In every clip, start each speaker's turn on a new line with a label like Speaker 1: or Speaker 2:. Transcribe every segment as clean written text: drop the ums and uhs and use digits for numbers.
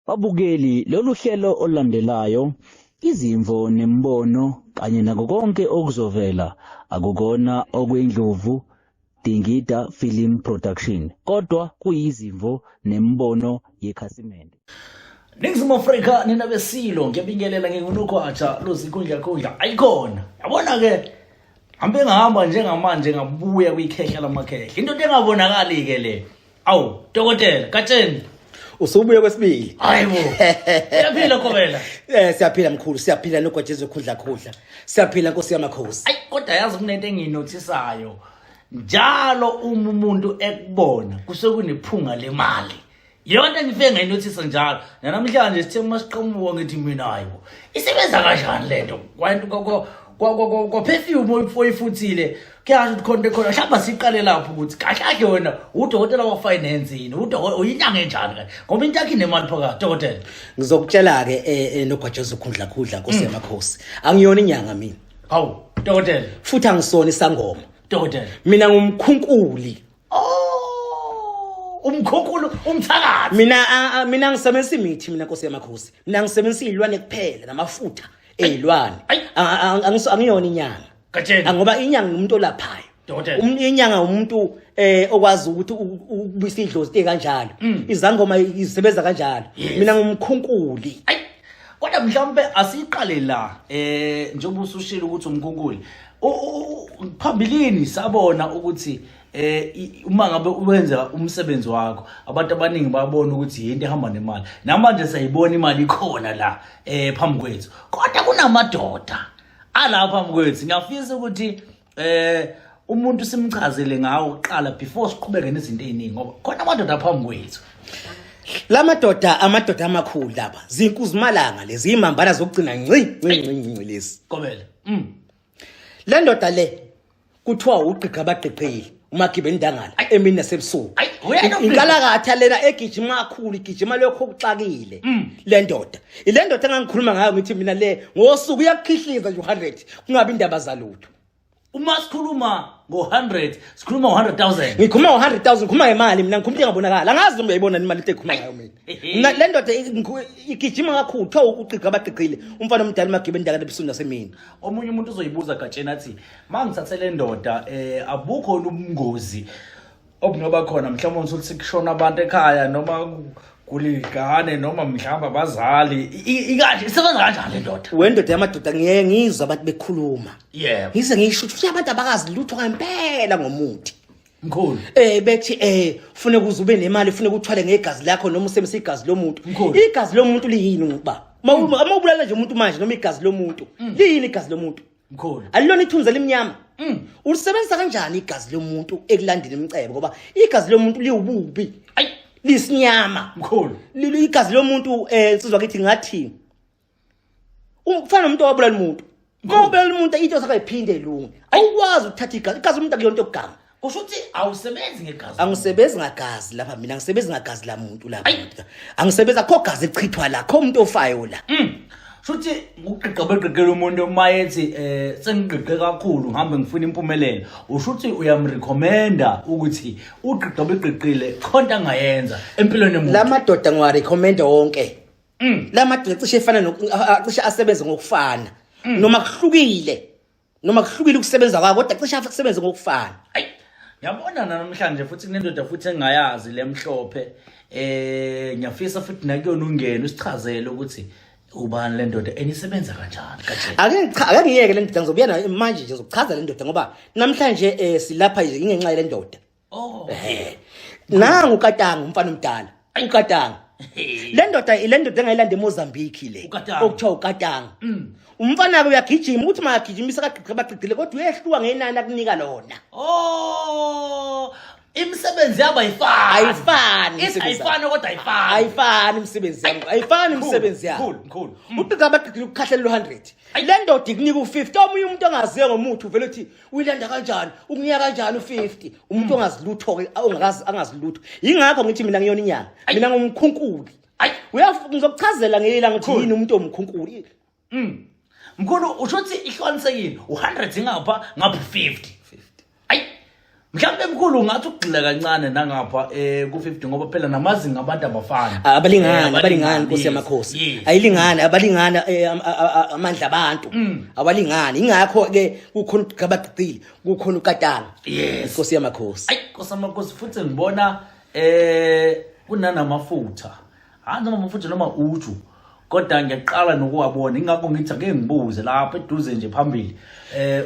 Speaker 1: Babukeli, lolu hlelo olulandelayo, izimvo nemibono kanye nako konke okuzovela akukona okwendlovu Dingida Film Production, kodwa kuyizimvo nemibono yekhasimende.
Speaker 2: Ningizimu Afrika nina besilo ngiyabingelela nginguNogwaja lozinkundla kundla ayikhona yabona ke hambe ngahamba njengamanje ngabuya kwikhehla lamakhehla into engabonakali ke le awu dokotela katsheni
Speaker 3: Usubuye kwesibili.
Speaker 2: Hayibo. Uyaphila Kobela.
Speaker 3: Eh siyaphila mkhulu, siyaphila nogwajezo khudla khudla. Siyaphila Nkosi yamakhosi.
Speaker 2: Ayi kodwa yazi kunento engiyinothisayo. Njalo uma umuntu ekubona kusuke kunephunga lemali. Yonke engifike ngayinothisa njalo. Namhlanje sithe uma siqhamuka ngithi mina hayibo. Isebenza kanjani lento? Kwanto kwa perfume oyifuthile kuyasho ukuthi khona khona mhlawumbe siqale lapho ukuthi kahle kahle wena udokotela wa finance yini udokotela uyinyanga enjani kanti ngoba into yakhe inemali phakathi dokotela
Speaker 3: Ngizokutshela ke eh, eh nogwajezo khudla khudla Nkosi yamakhosi. Angiyona inyanga mina.
Speaker 2: Hawu dokotela.
Speaker 3: Futhi angisona isangoma.
Speaker 2: Dokotela.
Speaker 3: Mina ngumkhunkuli.
Speaker 2: Oh, umkhunkulu umthakathi.
Speaker 3: Mina mina ngisebenzisa imithi mina Nkosi yamakhosi. Mina ngisebenzisa izilwane kuphela namafutha ezilwane. Angiyona inyanga.
Speaker 2: Gatsheni.
Speaker 3: Ngoba inyanga umuntu olaphayo.
Speaker 2: Dokotela.
Speaker 3: Inyanga umuntu eh okwazi ukuthi ukubuyisa idlozi kanjalo. Izangoma isebenza kanjalo. Mina ngumkhunkuli.
Speaker 2: Ayi. Kodwa mhlawumbe asiqale la eh njengoba usushilo ukuthi umkhunkuli. Phambilini sabona ukuthi eh uma ngabe uwenza umsebenzi wakho abantu abaningi babona ukuthi yinto ehamba nemali. Namanje siyayibona imali ikhona la eh phambi kwethu. Kodwa kunamadoda alapha phambi kwethu. Ngiyafisa ukuthi eh umuntu simchazele ngawo kuqala before siqhubeke nezinto eziningi ngoba khona amadoda phambi kwethu.
Speaker 3: La madoda amadoda amakhulu laba zinkuzimalanga lezi imambana zokugcina nci nci nci nci lezi.
Speaker 2: Kobela.
Speaker 3: Le ndoda le kuthiwa ugqigqa abagqigqile umagibe indangala emini nasebusuku.
Speaker 2: Ayi, uyena ugqigqa.
Speaker 3: Inkalakatha lena egijima kakhulu igijima lokho okuxakile. Le ndoda. Ile ndoda engangikhuluma ngayo ngithi mina le ngosuku uyakukhihliza nje u100 kungabi indaba zalutho.
Speaker 2: Uma sikhuluma ngo-100 sikhuluma ngo-100,000.
Speaker 3: Ngikhuluma ngo-100,000 ngikhuluma ngemali mina ngikhuluma into engabonakali. Angazi noma uyayibona imali into ekhuluma ngayo mina. Mina le ndoda igijima kakhulu kuthiwa ugqigqa abagqigqile umfana omdala umagibe indangala ebusuku nasemini.
Speaker 2: Omunye umuntu uzoyibuza gatsheni athi ma ngithathe le ndoda eh abukho ubungozi obungaba khona mhlawumbe uthi kushona abantu ekhaya noma kuligane noma mhlawumbe abazali ikanje isebenza kanjani le ndoda?
Speaker 3: Wendoda yamadoda ngiye ngizwa abantu bekhuluma.
Speaker 2: Yebo.
Speaker 3: Ngize ngisho ukuthi abantu abakazi lutho ngempela ngomuthi.
Speaker 2: Mkhulu.
Speaker 3: Eh bethi eh ufune kuze ube nemali ufune ukuthwale ngegazi lakho noma usebenzise igazi lomuntu.
Speaker 2: Mkhulu.
Speaker 3: Igazi lomuntu liyini ngoba? Uma ubulala nje umuntu manje noma igazi lomuntu liyini igazi lomuntu?
Speaker 2: Mkhulu.
Speaker 3: Alilona ithunzi elimnyama. Ulisebenzisa kanjani igazi lomuntu ekulandeni imicebo ngoba igazi lomuntu liwububi.
Speaker 2: Ayi
Speaker 3: Lisinyama.
Speaker 2: mkhulu.
Speaker 3: Igazi lomuntu eh insizwa kithi ngathi ufana nomuntu owabulala umuntu. Uma ubulala umuntu into sakho ayiphinde ilunge. Awukwazi ukuthatha igazi. Igazi lomuntu akuyona into yokuganga.
Speaker 2: Kusho ukuthi awusebenzi ngegazi.
Speaker 3: Angisebenzi ngagazi lapha mina ngisebenzi ngagazi la muntu lapha. Angisebenzi akho gazi echithwa la, kho umuntu ofayo la.
Speaker 2: Shuthi ngugqigqa begqigqela umuntu uma ethi eh sengigqigqe kakhulu ngihambe ngifuna impumelelo. Usho ukuthi uyamrecommenda ukuthi ugqigqa begqigqile khonto angayenza empilweni yomuntu.
Speaker 3: La madoda ngiwarecommenda wonke. La madoda cishe efana cishe asebenze ngokufana. Noma kuhlukile. Noma kuhlukile ukusebenza kwako kodwa cishe asebenze ngokufana.
Speaker 2: Ayi ngiyabona namhlanje futhi kunendoda futhi engayazi lemhlophe eh ngiyafisa futhi nakuyona ungene usichazele ukuthi ubani le ndoda enisebenza kanjani kahle.
Speaker 3: Ake cha ake ngiyeke le ndoda ngizobuya nayo manje nje ngizokuchaza le ndoda ngoba namhlanje eh silapha nje ingenxa yale ndoda.
Speaker 2: Oh.
Speaker 3: Nangu uKatanga umfana omdala. UKatanga. Le ndoda le ndoda engayilanda eMozambique le.
Speaker 2: uKatanga.
Speaker 3: Okuthiwa uKatanga. Umfana ke uyagijima ukuthi makagijimisa kagqigqe bagqigqile kodwa uyehluka ngenani akunika lona.
Speaker 2: Oh, imisebenzi yabo ayifani.
Speaker 3: Ayifani
Speaker 2: Ithi
Speaker 3: imisebenzi yabo.
Speaker 2: ayifani kodwa ayifani.
Speaker 3: Ayifani imisebenzi yabo. Ayifani imisebenzi yabo.
Speaker 2: Mkhulu, mkhulu.
Speaker 3: Ugqigqa abagqigqile ukukhahlela u100. Le ndoda ikunika u50 omunye umuntu ongaziyo ngomuthi uvele uthi uyilanda kanjani ukunika kanjani u50 umuntu ongazi lutho ke ongakazi angazi lutho yingakho ngithi mina ngiyona inyanga mina ngumkhunkuli.
Speaker 2: Ayi.
Speaker 3: Uyafu ngizokuchazela ngelanga ukuthi yini umuntu omkhunkuli.
Speaker 2: Mkhulu usho ukuthi ihlwanisekile u100 ingapha ngapha 50. 50. Ayi. Mhlawumbe mkhulu ungathi ukugxila kancane nangapha ku-50 ngoba phela namazinga abantu abafani.
Speaker 3: Abalingani, abalingani Nkosi yamakhosi. Ayilingani, abalingani amandla abantu. Abalingani. Ingakho ke kukhona ukugabagqile, kukhona ukatanga. Nkosi yamakhosi.
Speaker 2: Ayi Nkosi yamakhosi, futhi ngibona kunanamafutha. Hayi noma amafutha noma uju. Kodwa ngiyaqala nokuwabona, ingakho ngithi ake ngibuze lapha eduze nje phambili.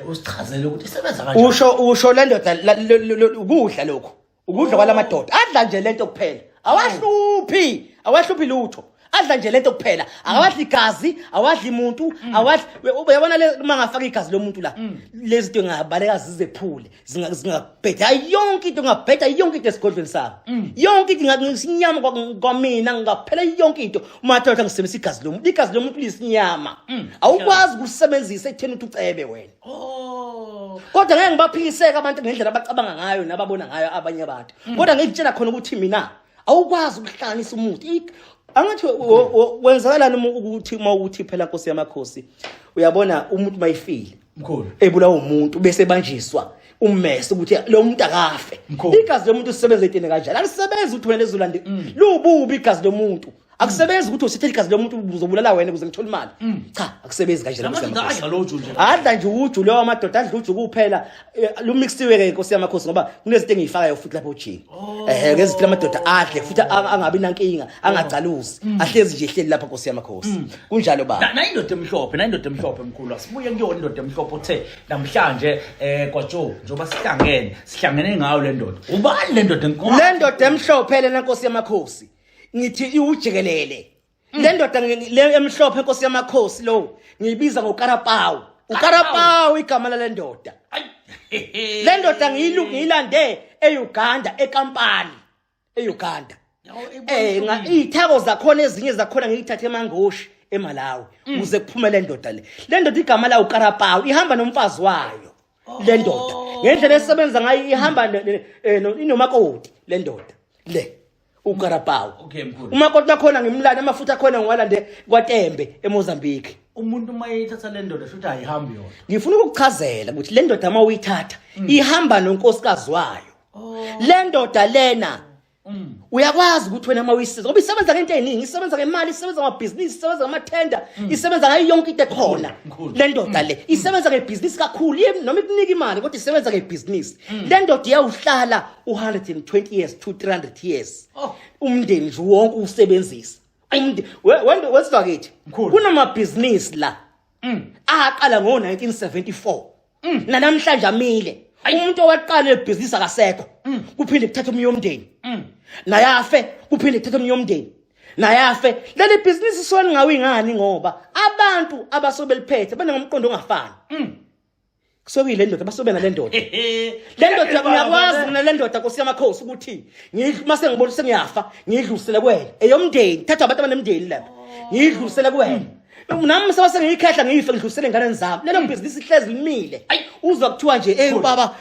Speaker 2: Usichazele ukuthi isebenza kanjani.
Speaker 3: Usho le ndoda ukudla lokho. Ukudla kwalamadoda. Adla nje lento kuphela. Awahluphi, awahluphi lutho. Adla nje lento kuphela. Akawadli igazi, awadli umuntu, awadli. Uyabona le uma ngafaka igazi lomuntu la. Lezi zinto ngabaleka zizephule. Zingabheda yonke into, ngabheda yonke into esigodlweni sami. Yonke into ngisinyama kwamina, ngaphela yonke into. Uma thola ngisebenzisa igazi lomuntu, igazi lomuntu lisinyama. Awukwazi ukusebenzisa ekutheni ukuthi ucebe wena. Kodwa ngeke ngibaphikiseke abantu ngendlela abacabanga ngayo nababona ngayo abanye abantu. Kodwa ngikutshela khona ukuthi mina awukwazi ukuhlanganisa umuntu. Angathi wenzakalani uma ukuthi uma uthi phela Nkosi yamakhosi, uyabona umuntu mayifile
Speaker 2: Mkhulu.
Speaker 3: Ebulawa umuntu bese banjiswa ummese ukuthi lo muntu akafe.
Speaker 2: Mkhulu.
Speaker 3: Igazi lomuntu lisebenza entweni kanjani? Alisebenzi ukuthi wena ezolande. Lububi igazi lomuntu. Akusebenzi ukuthi usithe igazi lomuntu uzobulala wena ukuze ngithole imali. Cha, akusebenzi kanjena Nkosi
Speaker 2: Lamadoda
Speaker 3: yamakhosi.
Speaker 2: adla loju nje.
Speaker 3: Adla nje uju leyo amadoda adla uju kuphela. Lumixiwe ke Nkosi yamakhosi ngoba kunezinto engiyifakayo futhi lapho ujini. Ngezinto amadoda adle futhi angabi nankinga, angacaluzi. Ahlezi nje ehleli lapha Nkosi yamakhosi. Kunjalo baba.
Speaker 2: Nayindoda emhlophe, nayindoda emhlophe mkhulu. Asibuye kuyona indoda emhlophe othe namhlanje kwaJoe njengoba sihlangene ngayo le ndoda. Ubani le ndoda enkulu?
Speaker 3: Le ndoda emhlophe lena Nkosi yamakhosi. Ngithi iwujikelele. Le ndoda le emhlophe Nkosi yamakhosi lo ngiyibiza ngoKarapawu. uKarapawu igama lale ndoda. Le ndoda ngiyilande eUganda, eKampala, eUganda. Iy'thako zakhona ezinye zakhona ngiyithathe eMangoshi eMalawi ukuze kuphume le ndoda le. Le ndoda igama layo uKarapawu, ihamba nomfazi wayo. Le ndoda ngendlela esebenza ngayo ihamba inomakoti le ndoda le uKarapawu.
Speaker 2: Okay, mkhulu.
Speaker 3: Umakoti wakhona ngimlanda, amafutha akhona ngiwalande kwaTembe eMozambique.
Speaker 2: Umuntu uma eyithatha le ndoda shuthi ayihambi yona.
Speaker 3: Ngifuna ukukuchazela ukuthi le ndoda uma uyithatha ihamba nonkosikazi wayo. Le ndoda lena uyakwazi ukuthi wena uma uyisiza, ngoba isebenza ngento eziningi, isebenza ngemali, isebenza ngamabhizinisi, isebenza ngamathenda, isebenza ngayo yonke into ekhona. Le ndoda le isebenza ngebhizinisi kakhulu, noma ikunika imali kodwa isebenza ngebhizinisi. Le ndoda iyawuhlala u-120 years to 300 years. Umndeni nje wonke usebenzisa. Wezwa kithi kunamabhizinisi la aqala ngo-1974 nanamhlanje amile. Umuntu owaqala ebhizinisi akasekho, kuphinde kuthathe omunye umndeni naye afe, kuphinde kuthathe omunye umndeni naye afe. Leli bhizinisi sona ngawi ngani? Ngoba abantu abasuke beliphethe banengomqondo ongafani. Kusuke kuyile ndoda, basuke nale ndoda. Le ndoda ngiyakwazi mina le ndoda Nkosi yamakhosi ukuthi mase ngibona sengiyafa ngiyidlulisele kuwena. Eyomndeni, thatha abantu abanemndeni lapha. Ngiyidlulisele kuwena. Nami sase ngiyikhehla ngiyife ngidlulisele enganeni zami. Lelo bhizinisi ihlezi limile. Uzwa kuthiwa nje ubaba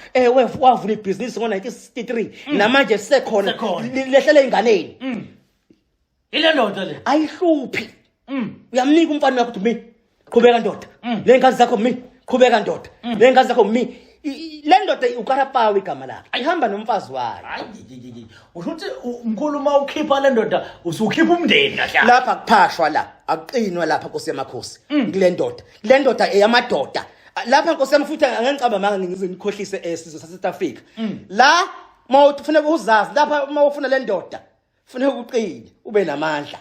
Speaker 3: wavula ibhizinisi ngo-1963 namanje lisekhona, lehlele enganeni.
Speaker 2: Ile ndoda le
Speaker 3: ayihluphi. Uyamnika umfana wakho ukuthi mi qhubeka ndoda. Le ngane zakho mi qhubeka ndoda. Le ngane zakho mi. Le ndoda uKarapawu igama lakhe. Ihamba nomfazi wayo.
Speaker 2: Hayi, usho ukuthi mkhulu uma ukhipha le ndoda usukhipha umndeni kahle.
Speaker 3: Lapha kuphashwa la, akuqinwa lapha Nkosi yamakhosi. Kule ndoda. Le ndoda eyamadoda. Lapha Nkosi yami futhi angengicaba manga ngize ngikhohlise esizwe sase South Africa. La uma ufuna uzazi lapha uma ufuna le ndoda funeka uqine ube namandla.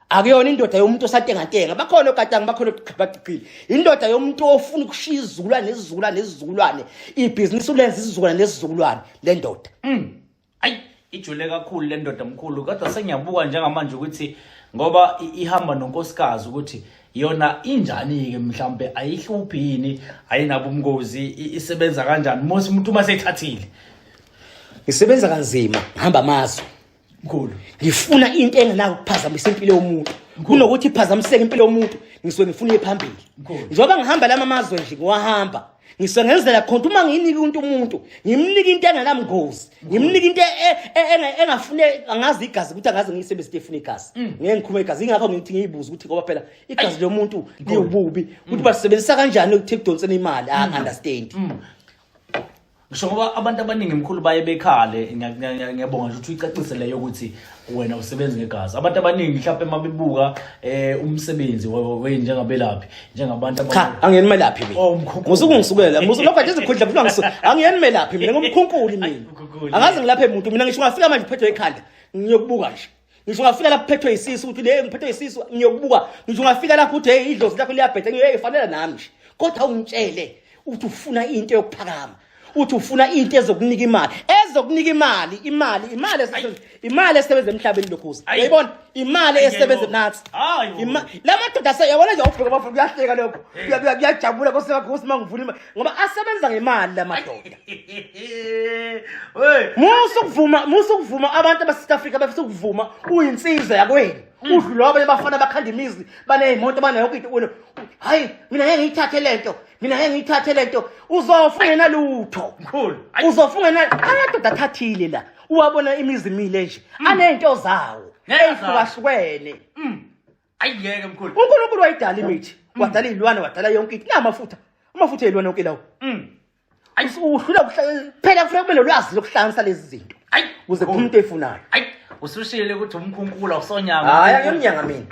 Speaker 3: Akuyona indoda yomuntu osatengatenga, bakhona ogatanga, bakhona ogqibaqile. Indoda yomuntu ofuna ukushiya izizukulwane nezizukulwane nezizukulwane, ibhizinisi ulenza isizukulwane nesizukulwane le ndoda.
Speaker 2: Ayi, ijule kakhulu le ndoda mkhulu, kodwa sengiyabuka njengamanje ukuthi ngoba ihamba nonkosikazi ukuthi yona injani-ke, mhlampe ayihluphi yini, ayinabo ubungozi, isebenza kanjani mos umuntu uma seyithathile?
Speaker 3: Ngisebenza kanzima, ngihamba amazwe
Speaker 2: Mkhulu.
Speaker 3: Ngifuna into engenayo ukuphazamisa impilo yomuntu. Kunokuthi iphazamiseke impilo yomuntu, ngisuke ngifuna iye phambili.
Speaker 2: Mkhulu.
Speaker 3: Njengoba ngihamba lama mazwe nje ngiwahamba, ngisuke ngenzela khona uma ngiyinika umuntu, ngimnika into engenamngozi, ngimnika into engafune angazi igazi ukuthi angaze ngiyisebenzise into efuna igazi. Ngeke ngikhulume igazi, ingakho ngithi ngiyibuze ukuthi ngoba phela igazi lomuntu liwububi, ukuthi basebenzisa kanjani ukuthi ekudonseni imali, I understand.
Speaker 2: Ngisho ngoba abantu abaningi mkhulu baye bekhale, ngiyabonga nje ukuthi uyicacise leyo ukuthi wena usebenza ngegazi. Abantu abaningi mhlawumbe uma bebuka umsebenzi njengabelaphi, njengabantu
Speaker 3: Cha, angiyeni melaphi mina.
Speaker 2: Oh, umkhunkuli.
Speaker 3: Musuku ngisukela, musuku lokho nje izikhundla funa ngisuka. Angiyeni melaphi mina, ngumkhunkuli mina.
Speaker 2: Umkhunkuli.
Speaker 3: Angaze ngilaphe muntu mina, ngisho ungafika manje uphethwe ikhanda, ngiyokubuka nje. Ngisho ungafika lapho uphethwe isisu uthi le ngiphethwe isisu, ngiyokubuka. Ngisho ungafika lapho uthi hey idlozi lakho liyabheda, ngiyoye fanela nami nje. Kodwa ungitshele uthi ufuna into yokuphakama, uthi ufuna into ezokunika imali, ezokunika imali, imali, imali esebenza, imali esebenza emhlabeni lokhuza.
Speaker 2: Ayi.
Speaker 3: Uyayibona imali
Speaker 2: Ayi,
Speaker 3: esebenza
Speaker 2: ngiyayibona.
Speaker 3: nathi.
Speaker 2: Hayi, bo.
Speaker 3: La madoda yabona nje awubheka bafuna kuyahleka lokho. Kuyajabula Nkosi yakho uma ngivula imali ngoba asebenza ngemali la madoda.
Speaker 2: Hey.
Speaker 3: Musa ukuvuma abantu abase South Africa bafisa ukuvuma uyinsizwa yakwenu. Udlula abanye abafana bakhanda imizi, banezimoto, banayo yonke into wena. Hayi, mina ngeke ngiyithathe lento. Mina ngeke ngiyithathe lento. Uzofa ungenalutho.
Speaker 2: Mkhulu.
Speaker 3: Uzofa ungena amadoda athathile la. Uwabona imizi imile nje. Anento zawo.
Speaker 2: Ngeke zawo.
Speaker 3: Ehlukahlukene.
Speaker 2: Ayi ngeke mkhulu.
Speaker 3: uNkulunkulu wayidala imithi, wadala izilwane, wadala yonke into. Namafutha. Amafutha ezilwane yonke lawo.
Speaker 2: Ayi.
Speaker 3: Uhlula phela kufuneka kube nolwazi lokuhlanganisa lezi zinto.
Speaker 2: Ayi.
Speaker 3: Ukuze kuphume into efunayo.
Speaker 2: Ayi, usushile ukuthi umkhunkula usonyama.
Speaker 3: Hayi, angiyonyanga mina.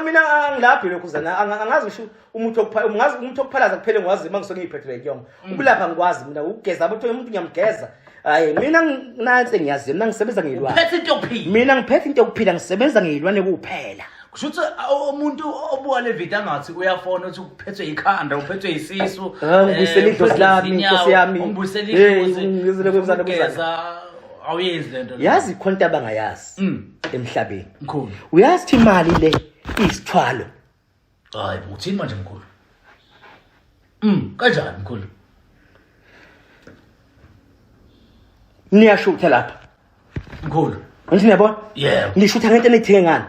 Speaker 3: Mina angilaphi lokhu zana, angazi ngisho umuthi wokupha, ngazi umuthi wokuphalaza kuphela ngiwazi uma ngisuke ngiyiphethwe kuyona. Ukulapha ngikwazi mina, ukugeza abantu umuntu ngiyamgeza. Hayi, mina nansi ngiyazi, mina ngisebenza ngeyilwane.
Speaker 2: Uphethe into yokuphila.
Speaker 3: Mina ngiphethe into yokuphila, ngisebenza ngeyilwane kuphela.
Speaker 2: Kusho ukuthi umuntu obuka le video angathi uyafona uthi uphethwe ikhanda, uphethwe isisu.
Speaker 3: Ah, ngibuyisele idlozi
Speaker 2: uphethwe
Speaker 3: lami,
Speaker 2: izinyawo,
Speaker 3: Nkosi yami.
Speaker 2: Ungibuyisele
Speaker 3: Hey,
Speaker 2: idlozi.
Speaker 3: ngizile kwemzana, kwemzana.
Speaker 2: Ukugeza, awuyenzi lento le.
Speaker 3: Yazi khona into abangayazi emhlabeni.
Speaker 2: Mkhulu.
Speaker 3: Uyazi ukuthi imali le iyisithwalo.
Speaker 2: Hayi, uthini manje mkhulu? Kanjani mkhulu?
Speaker 3: Niyashutha lapha.
Speaker 2: Mkhulu.
Speaker 3: Ngithi niyabona?
Speaker 2: Yebo.
Speaker 3: Nishutha ngento enithenge ngani?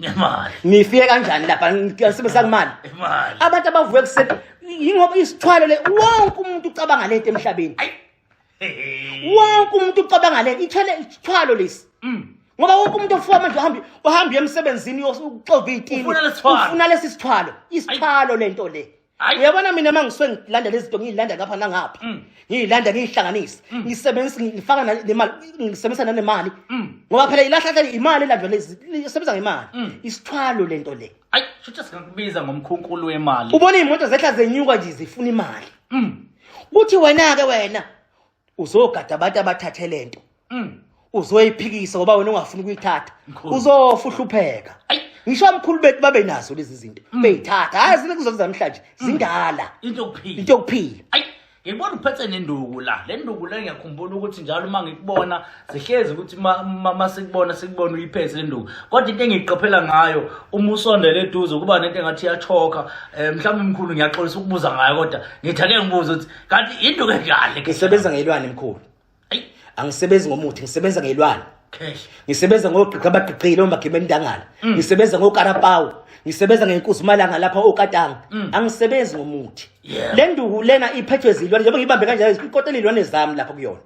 Speaker 2: Ngemali.
Speaker 3: Nifike kanjani lapha? Ngisebenzisa imali.
Speaker 2: Imali.
Speaker 3: Abantu abavuke ekuseni yingoba isithwalo le, wonke umuntu ucabanga lento emhlabeni.
Speaker 2: Ayi.
Speaker 3: Wonke umuntu ucabanga lento, ithwele isithwalo lesi. Ngoba wonke umuntu ofuka manje uhambe emsebenzini uxova itini.
Speaker 2: Ufuna lesithwalo.
Speaker 3: Ufuna lesi sithwalo. Isithwalo lento le.
Speaker 2: Ayi.
Speaker 3: Uyabona mina mangisuke ngilanda lezi zinto, ngiyilanda ngapha nangapha. Ngiyilanda ngiyihlanganise. Ngisebenzisa ngifaka nemali, ngisebenzisa nanemali. Ngoba phela ilahla imali elandwa lezi, isebenza ngemali. Isithwalo lento le.
Speaker 2: Ayi, shuthe singakubiza ngomkhunkulu wemali.
Speaker 3: Ubona imoto zehla zenyuka nje zifuna imali. Kuthi wena ke wena uzogada abantu abathathe lento. Uzoyiphikisa ngoba wena ungafuni ukuyithatha.
Speaker 2: Mkhulu.
Speaker 3: Uzofa uhlupheka.
Speaker 2: Ayi.
Speaker 3: Ngisho omkhulu bethu babe nazo lezi zinto. Beyithatha. Hayi zile kuzoza namhlanje. Zindala.
Speaker 2: Into yokuphila.
Speaker 3: Into yokuphila.
Speaker 2: Ayi, ngikubona uphethe nenduku la. Le nduku le ngiyakhumbula ukuthi njalo uma ngikubona zihlezi ukuthi ma sikubona uyiphethe le nduku. Kodwa into engiyiqaphela ngayo uma usondele eduze kuba nento engathi iyachoka. Mhlawumbe mkhulu ngiyaxolisa ukubuza ngayo kodwa ngithi ake ngibuze ukuthi kanti induku enjani le?
Speaker 3: Ngisebenza ngelwane mkhulu.
Speaker 2: Ayi.
Speaker 3: Angisebenzi ngomuthi, ngisebenza ngelwane.
Speaker 2: Cash.
Speaker 3: Ngisebenza ngogqigqa abagqigqile omagibeni indangala. Ngisebenza ngokarapawu. Ngisebenza ngenkuzimalanga lapha okatanga. Angisebenzi ngomuthi. Le nduku lena iphethwe zilwane njengoba ngibambe kanjalo ikotela izilwane zami lapha kuyona.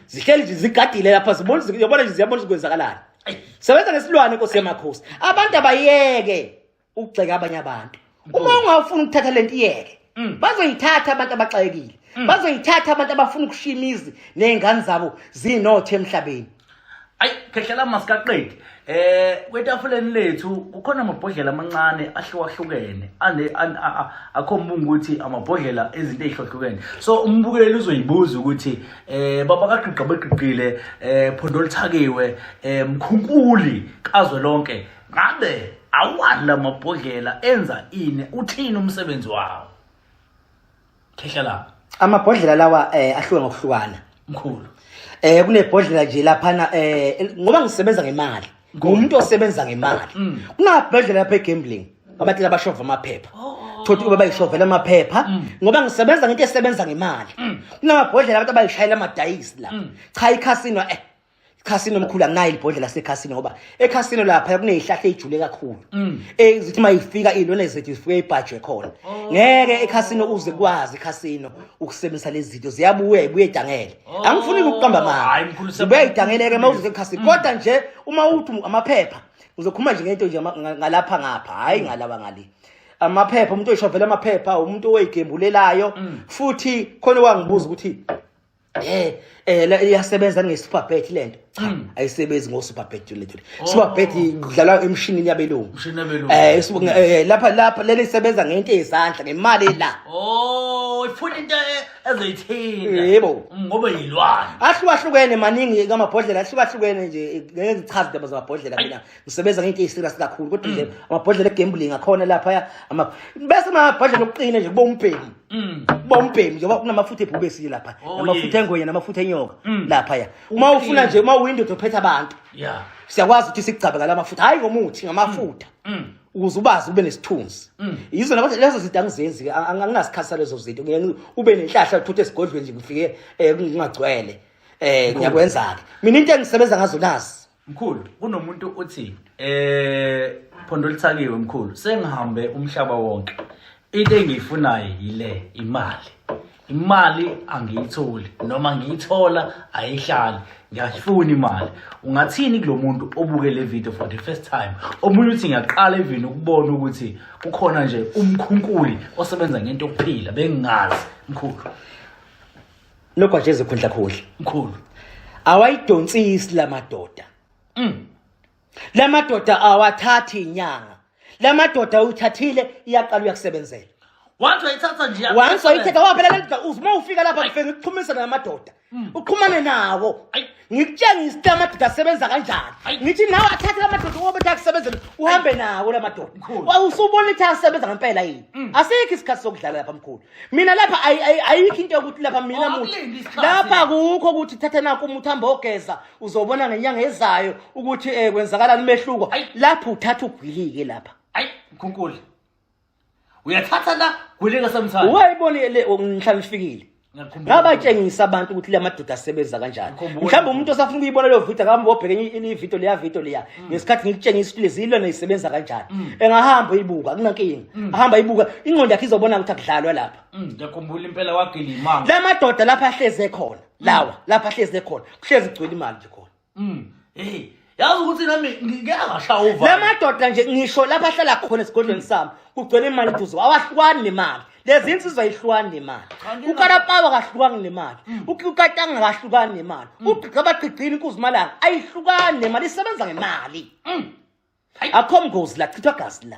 Speaker 3: Zihleli nje zigadile lapha, zibona, ziyabona nje, ziyabona ukuthi kwenzakalani.
Speaker 2: Ayi.
Speaker 3: Sebenza ngesilwane Nkosi yamakhosi. Abantu abayeke ukugxeka abanye abantu. Uma ungafuni ukuthatha lento iyeke. Bazoyithatha abantu abaxakekile. Bazoyithatha abantu abafuna ukushiya imizi nezingane zabo zinothe emhlabeni.
Speaker 2: Ayi, khehla lami masikaqedi. Kwetafuleni lethu kukhona amabhodlela amancane ahlukahlukene akhomba ukuthi amabhodlela ezinto ezihlukahlukene. So umbukeli uzoyibuza ukuthi baba kaGqigqa begqigqile, Phondo olithakiwe, mkhunkuli kazwelonke, ngabe awani lamabhodlela enza ini, uthini umsebenzi wawo? Khehla la.
Speaker 3: Amabhodlela lawa ahluka ngokuhlukana.
Speaker 2: Mkhulu.
Speaker 3: Kunebhodlela nje laphana, ngoba ngisebenza ngemali. Ngumuntu osebenza ngemali. Kunabhodlela lapha egambling. Abantu labashova amaphepha. Thothi kube bayishovela amaphepha ngoba ngisebenza ngento esebenza ngemali. Kunamabhodlela abantu abayishayela amadayisi la. Cha, ikhasino ikhasino mkhulu anginayo ibhodlela sekhasino ngoba ekhasino lapha kunezihlahla ezijule kakhulu. Ezithi mayifika izilwane zethu zifike ibhajwe khona. Ngeke ekhasino uze kwazi ekhasino ukusebenzisa lezi zinto, ziyabuya ibuye idangele. Angifuni ukuqamba amanga.
Speaker 2: Hayi, mkhulu,
Speaker 3: Zibuya idangeleke uma uze ekhasino. Kodwa nje uma uthi amaphepha uzokhuluma nje ngento nje ngalapha ngapha, hayi ngalaba ngale. Amaphepha, umuntu oyishovela amaphepha, umuntu oyigembulelayo. Futhi khona wangibuza ukuthi Iyasebenza nge-superbet lento. Cha, ayisebenzi ngo-superbet lento. Superbet kudlalwa emshinini yabelungu.
Speaker 2: Umshini yabelungu.
Speaker 3: Lapha leli isebenza ngento eyizandla, ngemali la.
Speaker 2: Oh, ifuna into ezoyithinta.
Speaker 3: Yebo.
Speaker 2: Ngoba yilwane.
Speaker 3: Ahlukahlukene maningi kamabhodlela, ahlukahlukene nje, ngeke ngichaze indaba zamabhodlela mina. Ngisebenza ngento eyiserious kakhulu, kodwa nje amabhodlela egambling akhona lapha, bese amabhodlela okuqina nje kuba umbhemi. Kuba umbhemi njengoba kunamafutha ebhubesi lapha, namafutha engwenya, namafutha enyoka lapha. Uma ufuna nje, uma uwindoda uphethe abantu. Siyakwazi ukuthi sikugcabe ngalamafutha, hayi ngomuthi, ngamafutha. Ukuze ubazi ube nesithunzi. Yizo nabathi lezo zinto angizenzi, anginasikhathi salezo zinto. Ngeke ube nenhlahla uthuthe esigodlweni nje ngifike ngingagcwele. Ngiyakwenza ke. Mina into engisebenza ngazo nazi.
Speaker 2: Mkhulu, kunomuntu uthi Phondo lithakiwe mkhulu, sengihambe umhlaba wonke. Into engiyifunayo yile imali. Imali angiyitholi noma ngiyithola ayihlali. Ngiyayifuna imali. Ungathini kulomuntu obuke le video for the first time? Omunye uthi ngiyaqala even ukubona ukuthi kukhona nje umkhunkuli osebenza ngento yokuphila, bengingazi. Mkhulu.
Speaker 3: Lokho nje ezikhundla khundla.
Speaker 2: Mkhulu.
Speaker 3: Awayidonsisi lamadoda. Lamadoda awathathi inyanga. Lamadoda uyithathile iyaqala uyakusebenzela.
Speaker 2: Once wayithatha nje.
Speaker 3: Once wayithatha waphela le ndoda, uma ufika lapha ngifike ngikuxhumise namadoda. Uxhumane nawo. Ngikutshengise ukuthi amadoda asebenza kanjani. Ngithi nawe athathe lamadoda ngoba ethi akusebenzele, uhambe nawo lamadoda. Usubona ukuthi asebenza ngempela yini? Asikho isikhathi sokudlala lapha mkhulu. Mina lapha ayikho into yokuthi lapha mina muthi. Lapha akukho ukuthi thatha nakho umuthi hamba ogeza, uzobona ngenyanga ezayo ukuthi kwenzakalani umehluko. Lapha uthatha ugwilike lapha.
Speaker 2: Ayi mkhunkuli. Uyathatha la gwilika samthanda.
Speaker 3: Wayibona le ngihlala ngifikile. Ngabatshengisa abantu ukuthi la madoda asebenza kanjani. Mhlawumbe umuntu osafuna ukuyibona leyo video akahamba obheke enye video leya video leya. Ngesikhathi ngikutshengisa ukuthi lezi ilwane zisebenza kanjani. Engahamba uyibuka akunankinga. Ahamba ayibuka ingqondo yakhe izobona ukuthi akudlalwa lapha.
Speaker 2: Ngiyakhumbula impela wagila imali.
Speaker 3: La madoda lapha ahleze khona. Lawa lapha ahleze khona. Kuhlezi kugcwele imali nje khona.
Speaker 2: Hey, yazi ukuthi nami ngike ngashaya uvalo.
Speaker 3: La madoda nje ngisho lapha ahlala khona esigodlweni sami kugcwele imali eduze, awahlukani nemali. Lezi insizwa ayihlukani nemali. Ukarapawa akahlukani nemali. Ukatanga akahlukani nemali. Ugqigqa abagqigqile inkuzimalanga ayihlukani nemali, isebenza ngemali. Akho mngozi la, chithwa gazi la.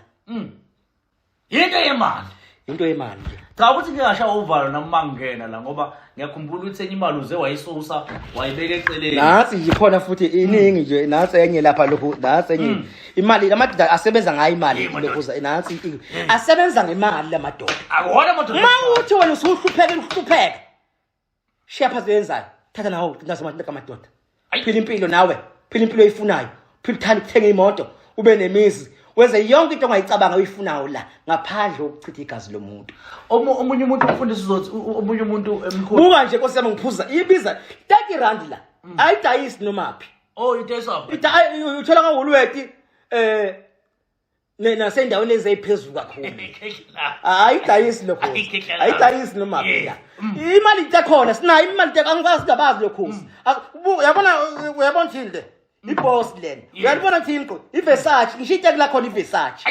Speaker 2: Into yemali.
Speaker 3: Into yemali nje.
Speaker 2: Cha ukuthi ngingashaya uvalo nami mangena la ngoba ngiyakhumbula ukuthi enye imali uze wayisusa wayibeka eceleni.
Speaker 3: Nasi nje khona futhi iningi nje, nasi enye lapha lokhu, nasi enye. Imali lamadoda asebenza ngayo imali lokhu, nasi asebenza ngemali lamadoda.
Speaker 2: Akuwona amadoda.
Speaker 3: Uma uthi wena usuhlupheka uhlupheka. Shiya phansi yenzayo. Thatha nawo nazo madoda. Phila impilo nawe, phila impilo oyifunayo. Phila uthanda ukuthenga imoto, ube nemizi. Wenze yonke into ongayicabanga oyifunayo la ngaphandle kokuchitha igazi lomuntu.
Speaker 2: Omunye umuntu umfundisi uzothi omunye umuntu emkhulu.
Speaker 3: Buka nje Nkosi yami ngiphuza ibiza 30 rand la. Ayidayisi noma phi.
Speaker 2: Oh, idayiswa phi?
Speaker 3: Uthola ka Woolworth nasendaweni eziphezulu kakhulu. Ayidayisi lokho. Ayidayisi noma phi la. Imali into ekhona sinayo imali into angikwazi singabazi lokho. Uyabona uyabona thini le? Iboss lena. Uyalibona thini qo? iVersace, ngisho iteki la khona iVersace.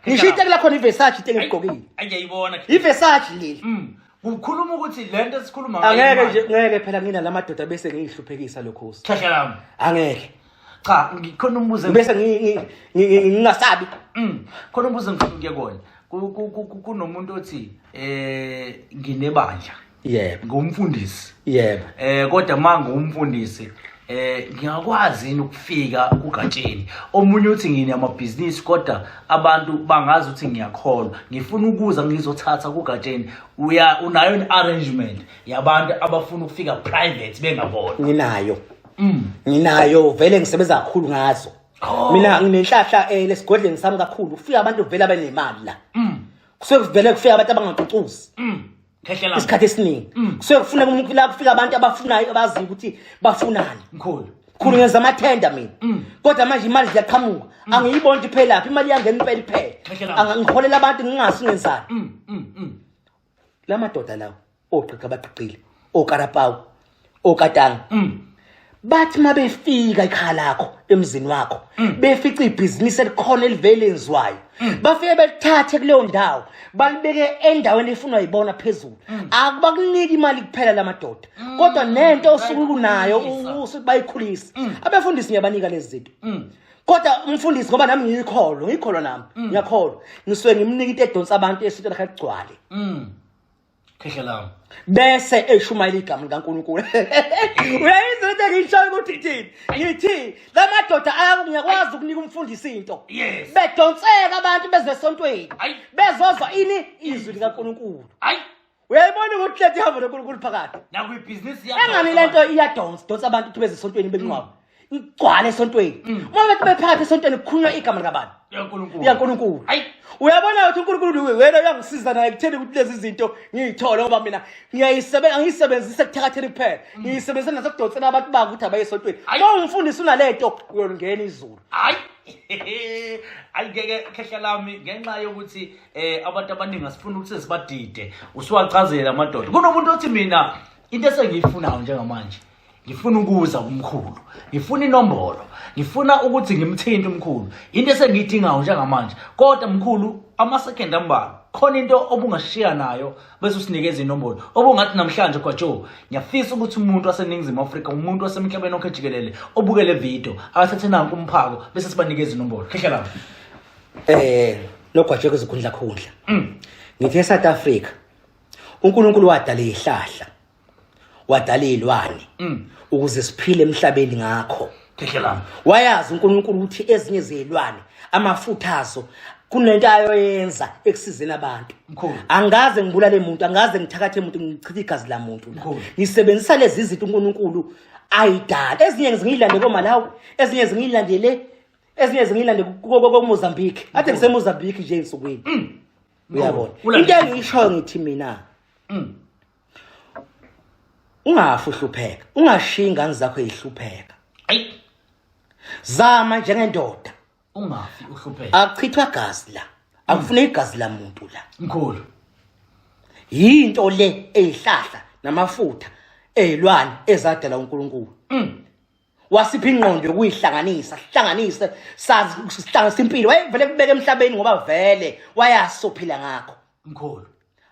Speaker 3: Ngisho iteki la khona iVersace into engigqokile.
Speaker 2: Angiyibona.
Speaker 3: iVersace leli.
Speaker 2: Ukhuluma ukuthi lento esikhuluma
Speaker 3: ngayo. Angeke nje ngeke phela ngina lamadoda bese ngihluphekisa lokho.
Speaker 2: Khehla lami.
Speaker 3: Angeke.
Speaker 2: Cha, ngikhona umbuzo
Speaker 3: bese ngingasabi.
Speaker 2: Khona umbuzo ngifuna ukuye kona. Kunomuntu othi nginebandla.
Speaker 3: Yebo.
Speaker 2: Ngumfundisi.
Speaker 3: Yebo.
Speaker 2: Kodwa manje ngumfundisi ngingakwazi yini ukufika kugatsheni? Omunye uthi nginamabhizinisi kodwa abantu bangazi ukuthi ngiyakholwa. Ngifuna ukuza ngizothatha kugatsheni. Unayo ni arrangement yabantu abafuna ukufika private bengabona?
Speaker 3: Nginayo. Nginayo vele ngisebenza kakhulu ngazo. Mina nginenhlahla lesigodleni sami kakhulu. Kufika abantu vele abanemali la. Kusuke kuvele kufika abantu abangacucuzi. Isikhathi esiningi. Kusuke kufuna umuntu la kufika abantu abafunayo abaziyo ukuthi bafunani.
Speaker 2: Mkhulu.
Speaker 3: Mkhulu ngenza amathenda mina. Kodwa manje imali ziyaqhamuka. Angiyiboni ukuthi iphela phi, imali yangena impela iphela. Ngiholela abantu ngingasi ngenzani. La madoda lawo ogqigqa abagqigqile, okarapawu, okatanga. Bathi mabefika ekhaya lakho emzini wakho befica ibhizinisi elikhona elivele lenziwayo bafike belithathe kuleyo ndawo balibeke endaweni efunwa yibona phezulu. Akubakuniki imali kuphela lamadoda kodwa nento osuke unayo
Speaker 2: Bayikhulisa.
Speaker 3: usuke bayikhulisa. Abefundisi ngiyabanika lezi zinto. Kodwa umfundisi ngoba nami ngiyikholwa, ngiyikholwa nami, ngiyakholwa. Ngisuke ngimnika into edonsa abantu esontweni lakhe ligcwale.
Speaker 2: Khehla lami.
Speaker 3: Bese eshumayela igama likaNkulunkulu. Uyayizwa into engiyishoyo ukuthi ithini? Ngithi la madoda aya ngiyakwazi ukunika umfundisi into.
Speaker 2: Yes.
Speaker 3: Bedonseka abantu beze esontweni.
Speaker 2: Ayi.
Speaker 3: Bezozwa ini izwi likaNkulunkulu.
Speaker 2: Ayi,
Speaker 3: Uyayibona ukuthi lethe ihamba noNkulunkulu phakathi.
Speaker 2: nakwibhizinisi
Speaker 3: Engani lento iyadonsa, donsa abantu ukuthi beze esontweni benqwaba. Igcwale esontweni. Uma bethi bephakathi esontweni kukhulunywa igama likabani?
Speaker 2: yaNkulunkulu.
Speaker 3: LikaNkulunkulu.
Speaker 2: Ayi.
Speaker 3: Uyabona ukuthi uNkulunkulu wena uyangisiza naye ekutheni ukuthi lezi zinto ngiyithole ngoba mina ngiyayisebenza angiyisebenzise ekuthakatheni kuphela. Ngiyisebenzisa nasekudonseni abantu babo ukuthi abaye esontweni.
Speaker 2: Ayi.
Speaker 3: Uma umfundisi unalento uyolungena izulu.
Speaker 2: Hayi. Hayi ngeke khehla lami ngenxa yokuthi abantu abaningi asifuna ukuthi sibadide. Usuwachazela amadoda. Kunomuntu othi mina into esengiyifunayo njengamanje ngifuna ukuza kumkhulu, ngifuna inombolo, ngifuna ukuthi ngimthinte umkhulu, into esengiyidingayo njengamanje. Kodwa mkhulu ama-second ambalwa khona into obungashiya nayo bese usinikeza inombolo obungathi namhlanje Gwajo ngiyafisa ukuthi umuntu waseNingizimu Afrika, umuntu wasemhlabeni wonke jikelele obuke le video akathathe nanku umphako bese sibanikeza inombolo. Khehla lami.
Speaker 3: Nogwajo kwezikhundla khundla. Ngithe eSouth Africa uNkulunkulu wadala izihlahla, wadala izilwane ukuze siphile emhlabeni ngakho.
Speaker 2: Khehla lami.
Speaker 3: Wayazi uNkulunkulu ukuthi ezinye zezilwane amafutha azo kunento ayoyenza ekusizeni abantu.
Speaker 2: Mkhulu.
Speaker 3: Angaze ngibulale umuntu, angaze ngithakathe umuntu, ngichithe igazi lamuntu la.
Speaker 2: Mkhulu.
Speaker 3: Ngisebenzisa lezi zinto uNkulunkulu ayidala. Ezinye ngiyilande koMalawi, ezinye ngiyilande ezinye zingilande koMozambique. Ade ngiseMozambique nje ensukwini. Uyabona.
Speaker 2: Ulande.
Speaker 3: Into engiyishoyo ngithi mina ungafi uhlupheka, ungashiyi ingane zakho ezihlupheka.
Speaker 2: Ayi,
Speaker 3: Zama njengendoda.
Speaker 2: ungafi uhlupheka.
Speaker 3: Akuchithwa gazi la. Akufuneki igazi lamuntu la.
Speaker 2: Mkhulu.
Speaker 3: Yinto le eyihlahla namafutha ezilwane ezadala uNkulunkulu. Wasipha ingqondo yokuyihlanganisa, sihlanganise sazi sihlanganise impilo. Wayevele kubeka emhlabeni ngoba vele wayasophila ngakho.
Speaker 2: Mkhulu.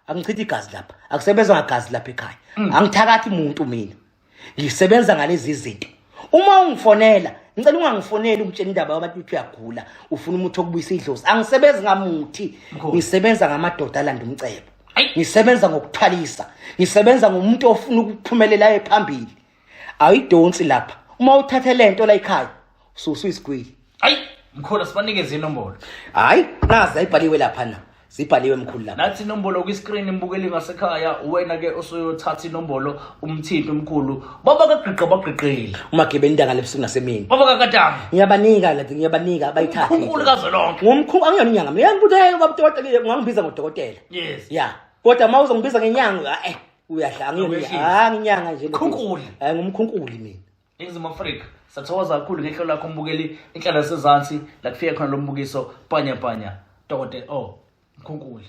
Speaker 3: Angichithi igazi lapha, akusebenza ngagazi lapha ekhaya. Angithakathi umuntu mina. Ngisebenza ngalezi zinto. Uma ungifonela, ngicela ungangifoneli ungitshela indaba yabantu ukuthi uyagula, ufuna umuthi okubuyisa idlozi. Angisebenzi ngamuthi,
Speaker 2: Mkhulu.
Speaker 3: ngisebenza ngamadoda alanda umcebo.
Speaker 2: Ayi.
Speaker 3: Ngisebenza ngokuthwalisa, ngisebenza ngomuntu ofuna ukuphumelela aye phambili. Ayidonsi lapha. Uma uthathe lento la ekhaya, ususu isigwili.
Speaker 2: Ayi, mkhulu sibanikeze inombolo.
Speaker 3: Hayi, nazi ayibhaliwe lapha na. Zibhaliwe mkhulu lapha.
Speaker 2: Nathi inombolo kwi-screen imbukeli ngasekhaya, wena ke usuyothatha inombolo umthinto umkhulu. Baba kagqiqa bagqiqile.
Speaker 3: Umagebe intanga lebusuku nasemini.
Speaker 2: Baba kakadama.
Speaker 3: Ngiyabanika la, ngiyabanika bayithathe.
Speaker 2: Umkhulu kazwelonke.
Speaker 3: Ngumkhulu angiyona inyanga. Mina ngibuza hey baba udokotela ungangibiza ngodokotela.
Speaker 2: Yes.
Speaker 3: Ya. Kodwa uma uzongibiza ngenyanga uyadla angiyona.
Speaker 2: Uyehlisa.
Speaker 3: Ah nginyanga nje.
Speaker 2: Mkhunkuli.
Speaker 3: Hayi ngumkhunkuli mina.
Speaker 2: Ningizimu Afrika sathokoza kakhulu ngehlo lakho umbukeli inhlalo yasezansi la kufika khona lo mbukiso panya panya dokotela oh mkhunkuli.